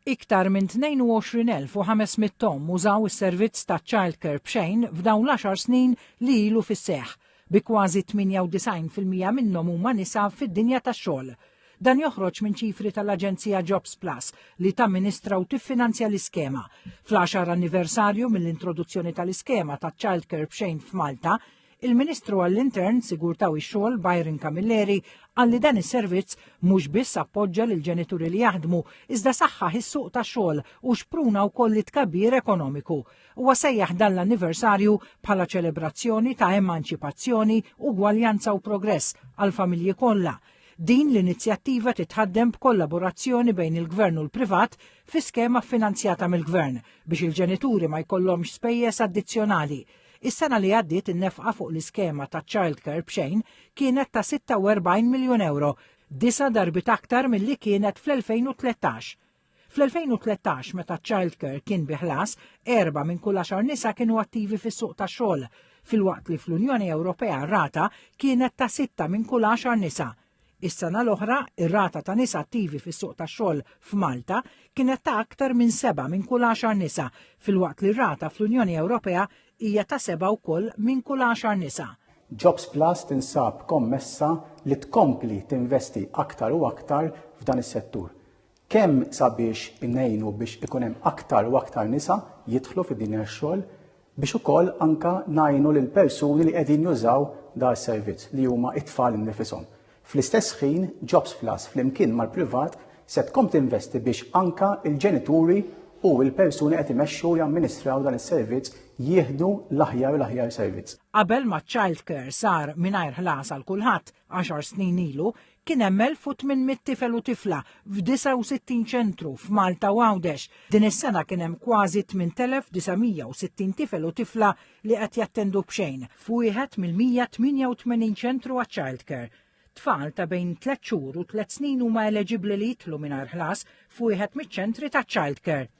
Iktar minn 22,500 omm użaw is-servizz ta' childcare b'xejn f'dawn l-għaxar snin li ilu fis-seħħ, bi kważi 98% minnhom huma nisa fid-dinja tax-xogħol. Dan joħroġ minn ċifri tal-Aġenzija Jobs Plus li tamministra u tiffinanzja l-iskema. Fl-għaxar anniversarju mill-introduzzjoni tal-iskema ta' childcare b'xejn f'Malta, Il-Ministru għall-Intern, Sigurtà u x-Xogħol Byron Camilleri qal li dan is-servizz mhux biss appoġġa lill-ġenituri li jaħdmu, iżda saħħaħ is-suq tax-xogħol u xpruna wkoll it-tkabbir ekonomiku. Huwa sejjaħ dan l-anniversarju bħala ċelebrazzjoni ta' emanċipazzjoni, ugwaljanza u progress għall-familji kollha. Din l-inizjattiva titħaddem b'kollaborazzjoni bejn il-Gvern u l-privat fi skema ffinanzjata mill-Gvern biex il-ġenituri ma jkollhomx spejjeż addizzjonali. Is-sena li għaddiet in-nefqa fuq l-iskema ta' childcare b'xejn kienet ta' 46 miljun ewro, disa' darbiet aktar milli kienet fl-2013. Fl-2013 meta ċ-childcare kien bi ħlas, erba' minn kull għaxar nisa kienu attivi fis-suq tax-xogħol, filwaqt li fl-Unjoni Ewropea r-rata kienet ta' sitta minn kull għaxar nisa. Is-sena l-oħra, ir-rata ta' nisa attivi fis-suq tax-xogħol f'Malta kienet ta' aktar minn seba' minn kull għaxar nisa, filwaqt li r-rata fl-Unjoni Ewropea hija ta' seba' wkoll minn kull għaxar nisa. Jobs Plus tinsab kommessa li tkompli tinvesti aktar u aktar f'dan is-settur. Kemm sabiex ngħinu biex ikun hemm aktar u aktar nisa jidħlu fid-dinja tax-xogħol, biex ukoll anka ngħinu lil persuni li qegħdin jużaw da s-servizz li huma it-tfal innifishom. Fl-istess ħin, Jobs Plus flimkien mal-privat se tkompli tinvesti biex anka il-ġenituri u l-persuni qed imexxu u jamministraw dan is-servizz jieħdu l-aħjar u l-aħjar servizz. Qabel ma ċ-childcare sar mingħajr ħlas għal kulħadd għaxar snin ilu, Kien hemm 1,800 tifel u tifla f'69 ċentru f'Malta u Għawdex. Din is-sena kien hemm kważi 8,960 tifel u tifla li qed jattendu b'xejn f'wieħed mill-188 ċentru għaċ-childcare. Tfal ta' bejn tliet xhur u tliet snin huma eleġibbli li jidħlu mingħajr ħlas f'wieħed miċ-ċentri taċ-childcare.